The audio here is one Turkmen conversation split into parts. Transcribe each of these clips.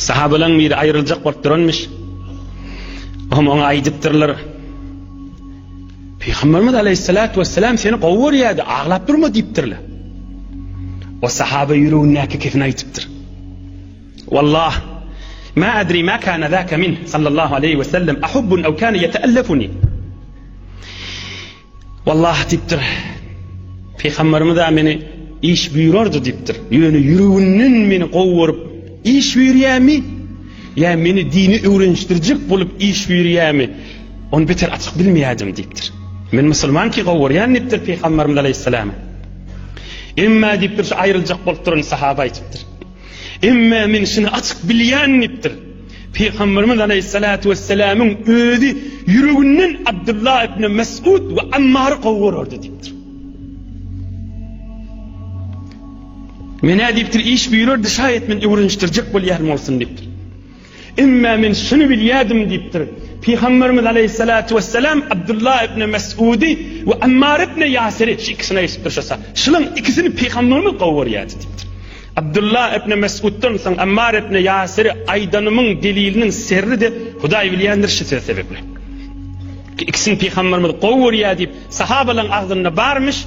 Sahabalaň biri aýryljak bolup duranmyş. Ohm oňa aýdypdyrlar. Pygamberimiz aleyhissalatu vesselam seni gowy görýärdi, aglap durma diýipdirler. O sahaba ýüregindäki kesini aýdypdyr. Wallah, ma adri ma kana zaka min sallallahu aleyhi ve sellem ahubbun ew kana yeteellefuni. Wallah diýipdir. Pygamberimiz-ä meni iş buýrardy diýipdir. Ýöne ýüreginden meni gowy görüp iş buýurýarmy? Ýa meni dini öwrenişdirjek bolup iş buýurýarmy? Ony beter açyk bilmeýärdim diýipdir. Men musulman ki gowy görýän diýipdir Pygamberimiz aleýhissalamy. Emma diýipdir şu aýryljak bolup duran sahaba aýdypdyr. Emma men şuny açyk bilýän diýipdir. Pygamberimiz aleýhissalatu wessalamyň özi ýüreginden Abdullah ibn Mesud we Ammary gowy görerdi diýipdir. Menä diýipdir, iş buýrardy, şaýat men öwrenişdirjek bolýaryn bolsun diýipdir. Emma men şuny bilýärdim diýipdir. Pygamberimiz aleýhissalatu wessalam Abdullah ibn Mesudi we Ammar ibn Ýasiri şu ikisini aýdypdyr şosa. Şulaň ikisini pygamberimiz gowy görýärdi diýipdir. Abdullah ibn Mesuddan soň Ammar ibn Ýasiri aýdanymyň deliliniň serri-de Hudaý bilýändir şu söz sebäpli. Ikisini pygamberimiz gowy görýär diýip sahabalaryň agzynda barmyş.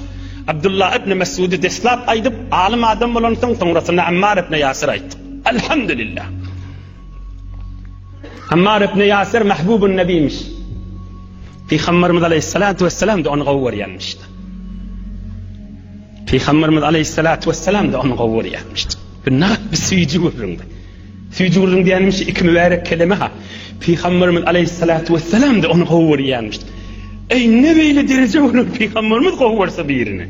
Abdullah ibn Mesudi deslap aýdyp, alym adam bolansoň soňrasynda Ammar ibn Ýasir aýtdy. Elhamdülillah. Ammar ibn Ýasir mahbubun nebimiş. Pygamberimiz aleyhissalatu vesselam da ony gowy görýänmiş. Pygamberimiz aleyhissalatu vesselam da ony gowy görýänmiş. Bu nagt bir süýji gürrüň. Süýji gürrüň diýenim şu iki mübärek keleme ha. Pygamberimiz aleyhissalatu vesselam da ony gowy görýänmiş. Eý ne beýle dereje bolar pygamberimiz gowy görse birini.